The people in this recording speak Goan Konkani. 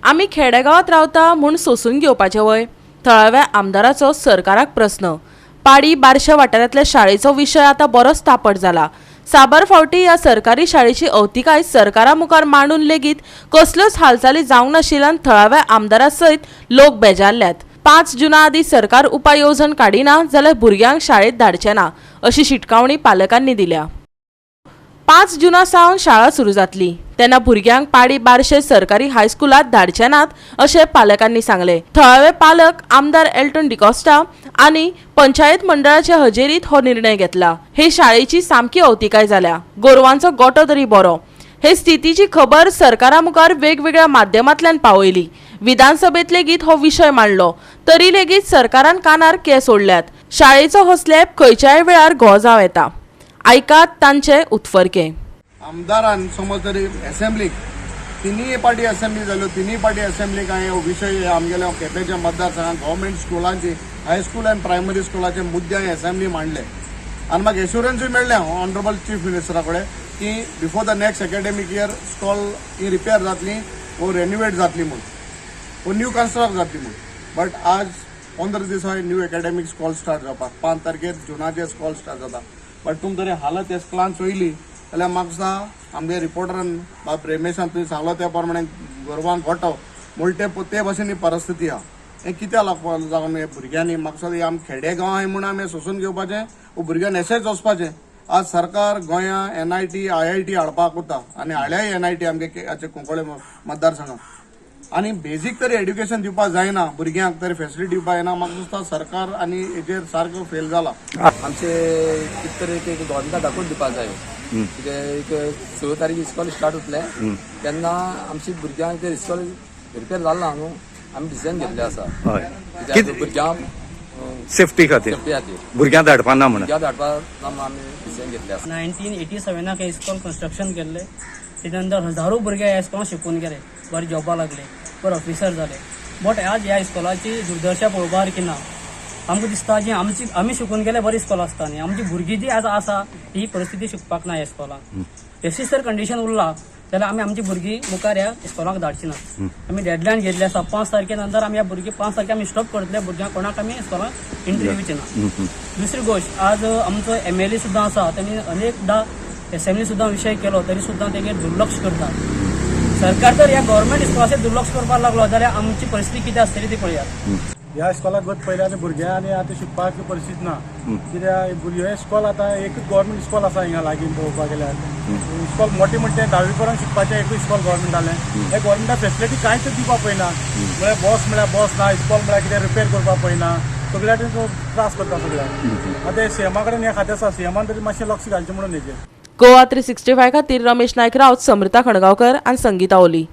आमी खेडेगांवात रावता म्हूण सोसून घेवपाचें वय? थळाव्या आमदाराचो सरकाराक प्रस्न. पाडी बारशे वाठारांतल्या शाळेचो विशय आतां बरोच तापट जाला. साबार फावटी ह्या सरकारी शाळेची अवतिकाय सरकारा मुखार मांडून लेगीत कसल्योच हालचाली जावंक नाशिल्ल्यान थळाव्या आमदारा सयत लोक बेजारल्यात. 5 जुना आदीं सरकार उपाय येवजण काडिना जाल्यार भुरग्यांक शाळेंत धाडचे ना अशी शिटकावणी पालकांनी दिल्या. 5 जुना सावन शाळा सुरू जातली तेन्ना भुरग्यांक पाडी बारशे सरकारी हायस्कुलांत धाडचे नात अशें पालकांनी सांगलें. थळावे पालक आमदार एल्टन डिकॉस्टा आनी पंचायत मंडळाचे हजेरीत हो निर्णय घेतला. हे शाळेची सामकी अवतिकाय जाल्या. गोरवांचो गोटो तरी बरो. हे स्थितीची खबर सरकारा मुखार वेगवेगळ्या माध्यमांतल्यान पावयली. विधानसभेत लेगीत हो विशय मांडलो तरी लेगीत सरकारान कानार केंस ओडल्यात. शाळेचो हो स्लॅब खंयच्याय वेळार घो जावं येता. आयकात तांचे उत्फर्के. आमदारान समज तरी एसेंब्लीक तिनूय पार्टी एसेंब्ली जाल्यो, तिनूय पार्टी एसेंब्लीक हांवें हो विशय आमगेल्या केपेंच्या मतदारसंघात गव्हर्मेंट स्कुलांची हायस्कूल आनी प्रायमरी स्कुलाचे मुद्दे हांवें एसेंब्ली मांडले आनी म्हाका एश्युरन्सूय मेळ्ळें ऑनरेबल चीफ मिनिस्टरा कडेन की before the next academic year school he repair जातली वो रेनिवेट जातली म्हूण वो न्यू कन्स्ट्रक्ट जातली म्हूण. बट आज 15 दिसां न्यू एकेडमीक स्कॉल स्टार्ट जावपाक, 5 तारखेर जुनाचेर स्कॉल स्टार्ट जाता. बट तुमी जरी हालत ह्या स्कुलान चोयली जाल्यार म्हाका दिसता आमगे रिपोर्टरान बाब रमेशान तुवें सांगलो त्या प्रमाणे गोरवांक गोठो म्हूण ते भशेन ही परिस्थिती आहा. हें कित्याक लागपाक जावन हे भुरग्यांनी म्हाका दिसता आमी खेडे गांव आहाय म्हूण आमी सोंसून घेवपाचें वो भुरग्यांक एशेंच वचपाचें. आज सरकार गोंया एनआयटी आयआयटी हाडपाक वता आनी हाडल्याय एनआयटी आमगे हाचे कुंकळे मतदारसंघात आनी बेजीक तरी एड्युकेशन दिवपाक जायना भुरग्यांक तरी फेसिलिटी दिवपाक जायना. म्हाका दिसता सरकार आनी हेजेर सारको फेल जाला. आमचे कितें तरी एक गव्हर्मेंटाक दाखोवन दिवपाक जाय. कितें एक 6 तारीख इस्कॉल स्टार्ट जातलें तेन्ना आमची भुरग्यांक ते इस्कॉल रिपेर जालें ना न्हू, आमी डिसिजन घेतलें आसा. कित्याक भुरग्यांक सेफ्टी खातीर. सेफ्टी खातीर. भुरग्यांक धाडपा ना म्हणून. भुरग्यांक धाडपाक ना म्हणून आमी डिसिजन घेतलें आसा. 1987 हे इस्कॉल कन्स्ट्रक्शन केल्लें. तेच्या नंतर हजारो भुरगे ह्या इस्कॉलान शिकून गेले, बरे जॉबा लागले, बरे ऑफिसर जाले. बट आज ह्या इस्कॉलाची दुर्दशा पळोवपा सारकी ना. आमकां दिसता जी आमची आमी शिकून गेले बरी इस्कॉल आसता न्ही, आमची भुरगीं जी आज आसा ही परिस्थिती शिकपाक ना ह्या इस्कॉलान. तशीच जर कंडिशन उरला जाल्यार आमी आमची भुरगीं मुखार ह्या इस्कॉलाक धाडची ना. आमी डेडलायन घेतली आसा. 5 तारखे नंतर आमी ह्या भुरगीं 5 तारखे आमी स्टॉप करतले. भुरग्यांक कोणाक आमी इस्कॉलाक एंट्री दिवची ना. दुसरी गोश्ट, आज आमचो एमएलए सुद्दां आसा, तेणी अनेकदा एसेंब्ली सुद्दां विशय केलो तरी सुद्दां तेगेर दुर्लक्ष करता सरकार. तर ह्या गव्हर्मेंट इस्कॉलाचेर दुर्लक्ष करपाक लागलो जाल्यार आमची परिस्थिती कितें आसतली ती पळयात. ह्या इस्कॉलाक गत पयलें आनी भुरग्यां आनी आतां शिकपाक परिस्थिती ना. कित्याक भुरगे इस्कॉल आतां एकूच गव्हर्मेंट इस्कॉल आसा हिंगा लागीं. पळोवपाक गेल्यार इस्कॉल मोठें म्हणटा तें धावी पर्यंत शिकपाचें एकूच इस्कॉल गव्हर्मेंट जालें. हे गव्हर्मेंटाक फेसिलिटी कांयच दिवपाक पळयना. म्हळ्यार बस म्हळ्यार बस ना, इस्कॉल म्हळ्यार कितें रिपेर करपाक पळयना. सगळ्या त्रास करता सगळ्याक. आतां सीएमा कडेन हें खातें आसा, सीएमान तरी मातशें लक्ष घालचें म्हणून हेजेर. गोवा 365 खातीर रमेश नायक राऊत, समृता खणगांवकर आनी संगीता ओली.